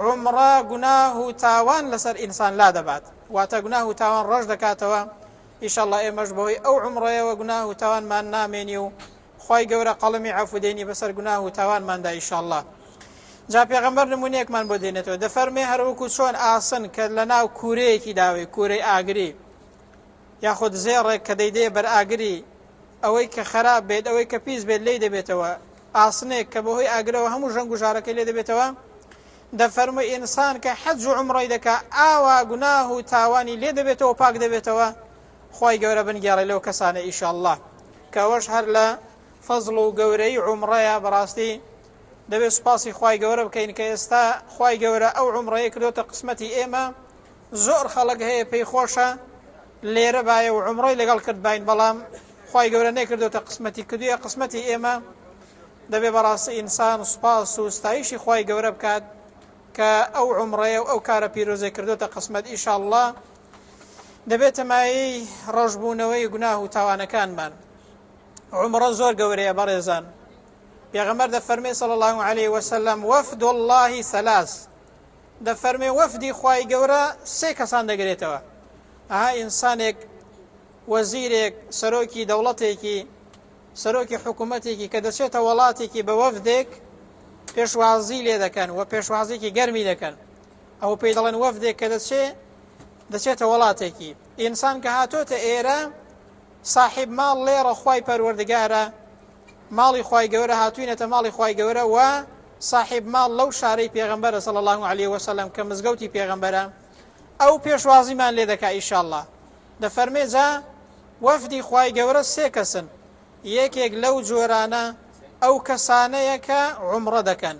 عومڕە گوناه و تاوان لەسەر ئینسان لادەبات، واتە گوناه و تاوان ڕەش دەکاتەوە، ئیشەڵڵا ئێمەش بەهۆی ئەو عومڕەیەوە گوناه و تاوانمان نامێنی و خوای گەورە قەڵەمی عەفو دێنی بەسەر گوناه و تاوانماندا ئیشەڵڵا. جا پێغەمبەر نمونەیەکمان بۆ دێنێتەوە دەفەرمێ هەروەکو چۆن ئاسن کە لەناو کوورەیەکی داوێ کوورەی ئاگری یاخود زێڕێک کە دەیدەیە بەر ئاگری ئەوەی کە خراپ بێت ئەوەی کە پیس بێت لێی دەبێتەوە ئاسنێک کە بەهۆی ئاگرەوە هەموو ژەنگ و ژارەکەی لێ دەبێتەوە دەفەرموێ ئینسان کە حەج و عومڕەی دەکا ئاوا گوناه و تاوانی لێ دەبێتەوە پاک دەبێتەوە خوای گەورە بنگێڕێ لەو کەسانە ئیشەڵڵا کە ئەوەش هەر لە فەزڵ و گەورەی عومڕەیە بەڕاستی دەبێت سوپاسی خوای گەورە بکەین کە ئێستا خوای گەورە ئەو عومڕەیە کردۆتە قسمەتی ئێمە زۆر خەڵک هەیە پێی خۆشە لێرە بایە و عومڕەی لەگەڵ کردباین بەڵام خوای گەورە نەیکردۆتە قسمەتی کردویە قسمەتی ئێمە دەبێ بەڕاستی ئینسان سوپاس و ستایشی خوای گەورە بکات کە ئەو عومڕەیە و ئەو کارە پیرۆزەی کردۆتە قسمەت ئیشاڵڵا دەبێتە مایەی ڕەشبوونەوەی گوناه و تاوانەکانمان عومڕە زۆر گەورەیە بەڕێزان پێغەمبەر دەفەرمێ صلی الله علیه وسلم وفد الله ثلاث دەفەرمێ وەفدی خوای گەورە سێ کەسان دەگرێتەوە ئەها ئینسانێک وەزیرێک سەرۆکی دەوڵەتێکی سەرۆکی حکوومەتێکی کە دەچێتە وڵاتێکی بە وەفدێک پێشوازی لێ دەکەن و پێشوازێکی گەرمی دەکەن ئەو پێی دەڵێن وەفدێک کە دەچێ دەچێتە وڵاتێکی ئینسان کە هاتۆتە ئێرە ساحیب ماڵ لێرە خوای پەروەردگارە ماڵی خوای گەورە هاتوینەتە ماڵی خوای گەورە و ساحیب ماڵ لەو شارەی پێغەمبەرە صلی الله علیه وسلم کە مزگەوتی پێغەمبەرە ئەو پێشوازیمان لێ دەکا ئیشاءاللە دەفەرمێ جا وەفدی خوای گەورە سێ کەسن یەکێک لەو جۆرانە ئەو کەسانەیە کە عومڕە دەکەن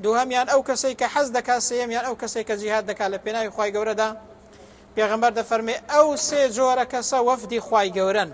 دووهەمیان ئەو کەسەی کە حەز دەکات سێیەمیان ئەو کەسەی کە جیهاد دەکات لە پێناوی خوای گەورەدا پێغەمبەر دەفەرمێ ئەو سێ جۆرە کەسە وەفدی خوای گەورەن.